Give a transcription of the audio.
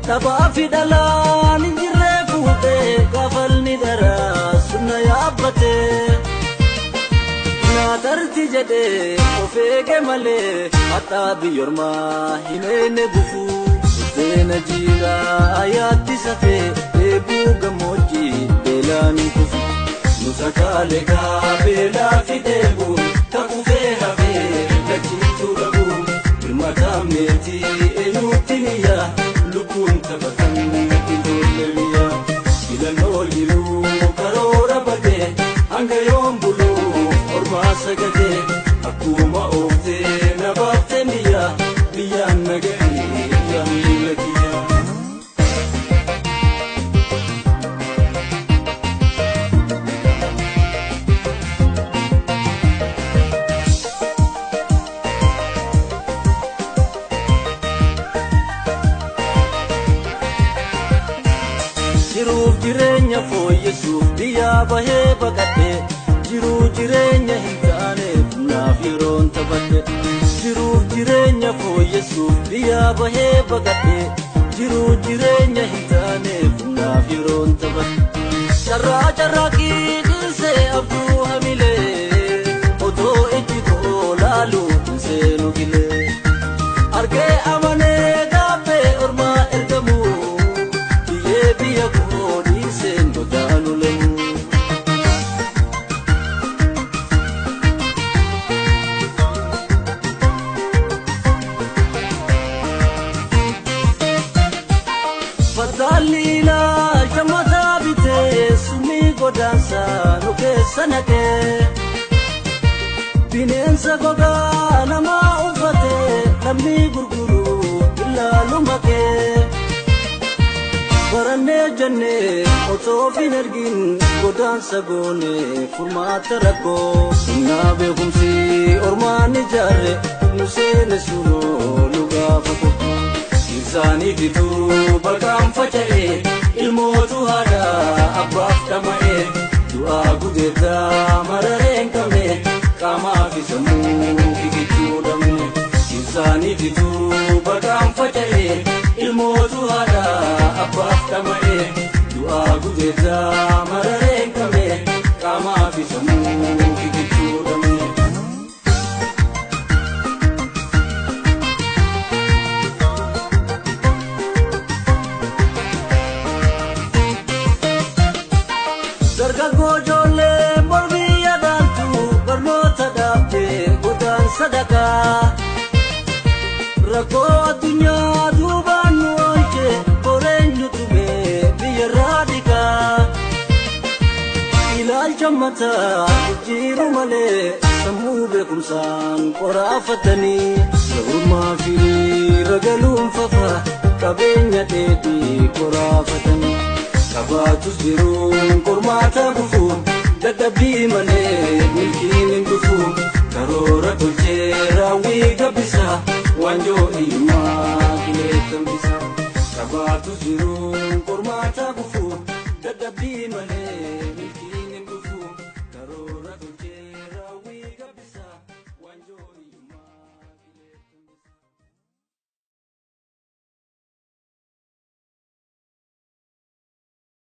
Taphaa fi dhalaan hin jirre fuudhee kafalni daraa sunna yaabbatee. Naatarti jedhee of eege malee haxaa biyyoormaa hin eenne gufuu. Buddeena jiidhaa ayaatti safee dheebuu gammoojjii beelaan hin kufu. Nusakaalee beelaa fi dheebuu kakufee hafee dachiituu dhabu. Hirmataa meetii eenyuutti niyyaa lubbuun taphatan ijoollee biyyaa. Filannoo jiruu karoora badee hanga yoom buluu ormaa sagadee akkuma ooftee na baaftee niyyaa biyyaan na gahee yaa miila kiyyaa. Jiruuf jireenya fooyyessuuf biyyaa bahee baqadhe. Jiruu jireenya hin taaneef naaf yeroon taphadhe. Jiruuf jireenya fooyyessuuf biyyaa bahee baqadhe. Jiruu jireenya hin taaneef naaf yeroon taphadhe. Carraa carraaqii dhiisee abduu hamilee otoo ijji koo laaluu hin seenu gilee. Argee amanee gaaffee ormaa ergamu biyyee biyya koo dhiiseen godaanu lemu. Fataalli ilaalcha mataa bitee summii godaansaa nu keessa naqee. Bineensa gogaa namaa uffatee lammii gurguru ilaalu makee. Barannee jennee otoo of hin argin godaansa goone furmaata rakkoo. Humnaa beekumsi ormaan ijaarre nu seene sunoo nu gaafa tokko. Isaanii fituu baqaan faca'ee ilmootu haadha abbaaf dhama'ee du'aa gudeetaa mararee hin qabne qaamaa fi sammuu figichuu dhabne. Isaanii fituu baqaan faca'ee ilmootu haadha abbaaf dhama'ee du'aa gudeetaa mararee hin qabne qaamaa fi sammuu figichuu dhabne. Dargaggoo ijoollee mormii yaadaaltu barnoota dhaabdee godaansa dhaqaa. Rakkoo addunyaa duubaan nu oolche boreenyu tumee biyyarraa dhiqaa. Ilaalcha mataa jijjiiru malee sammuu beekumsaan qoraafatanii. Gabrummaa fi galuun fafa qabeenya dheedhii qoraafatanii. Qabaatus jiruun qormaata gufuun dadhabbii malee milkiin hin dhufu.